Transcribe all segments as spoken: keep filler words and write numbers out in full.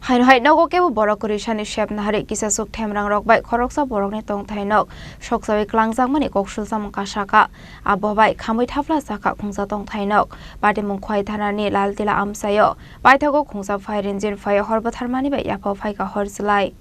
Haino hai nogo kebo borok kwrwisani sep naharwi kisasuk themrangrok bai khoroksa borokni tongthai nok soksawi klangjakmani koksul chamung kasakha. Abo bai khamwi thapla sakha khungsa tongthai nok. Patimung Khowai thanani Laltila amchaio paithago khungsa firing engine phaio hor bwtharmani bai yaphao phaikha hor chwlai.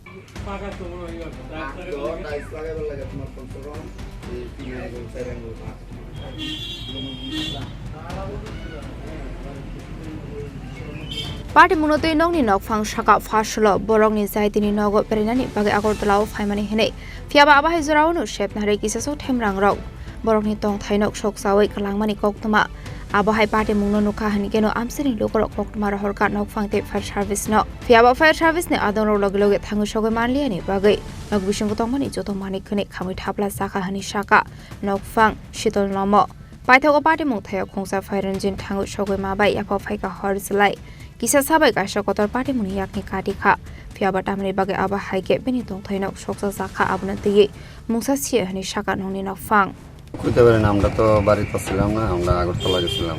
Patimungno twi nokni nokphang saka phasolo borokni jaitini nogo berainani bagwi Agartala-o phaimani hwnwi. Phiyaba abo hai jorao no sepna harwi kisasuk themrangrok borokni tongthai nok soksawi kwlangmani koktwma. Abo hai patimungno nukha hwnwi keno amchaini lukurok koktwma rohorkha nokphang tei fire service no. Phiyaba fire service ni adongrok logi logi thangwi sogwi manliyani bagwi nok bisingo tongmani joto manik hwnwi khamwi thapla sakha hwnwi sakha nokphang Shitol Nomo. Paithago patimung thaio khungsa firing engine thangwi sogwi ma bai yaphao phaikha hor chwlai. Kisa sabai kaisa kotor patimungni yakni kati kha. Phiyaba tamni bagwi abo hai khe bini tongthai nok soksa jakha, abono twiwi mungsa siya hwnwi sakha nokni nokphang. খুঁজতে পারি না, আমরা তো বাড়িতে ছিলাম না, আমরা আগরতলা গেছিলাম।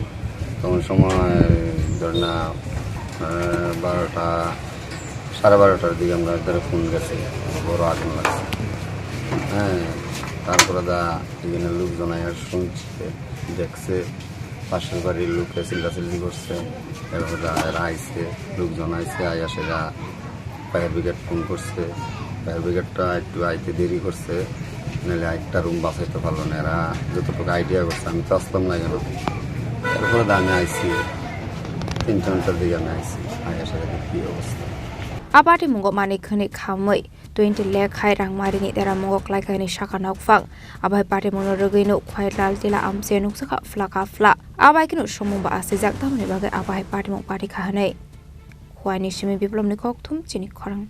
তখন সময় ধর না, আহ, বারোটা, সাড়ে বারোটার দিকে আমরা ধরে ফোন গেছে, বড় আগুন লাগছে। হ্যাঁ, তারপরে দা এখানে লোকজন আয়া শুনছে, দেখছে, পাশের বাড়ির লোকে চিল্লাচিল্লি করছে, এরপরে দা এরা আইছে, লোকজন আইছে, আয়া সেটা ফায়ার ব্রিগেড ফোন করছে, ফায়ার ব্রিগেডটা একটু আইতে দেরি করছে, নাহলে একটা রুম বাঁচাইতে পারলো না। এরা যতটুকু আইডিয়া করছে, আমি তো আসতাম না কেন, এরপরে তো আমি আইছি, তিন চারটার দিকে আমি আইছি, আয়া সেটা দেখি কি অবস্থা। A patimungo manik hwnwi khamwi twenty lakh hai rangmarini deramungo klaikha hwnwi sakha nokphang. Abo hai patimungno rwgwino Khowai Laltila amchaio nukjakha phlaka phla. Abai kheno somung ba asijak, tamoni bagwi abo hai patimung patikha hwnwi. Khowaini simi Biplobni kokthum chini khorang.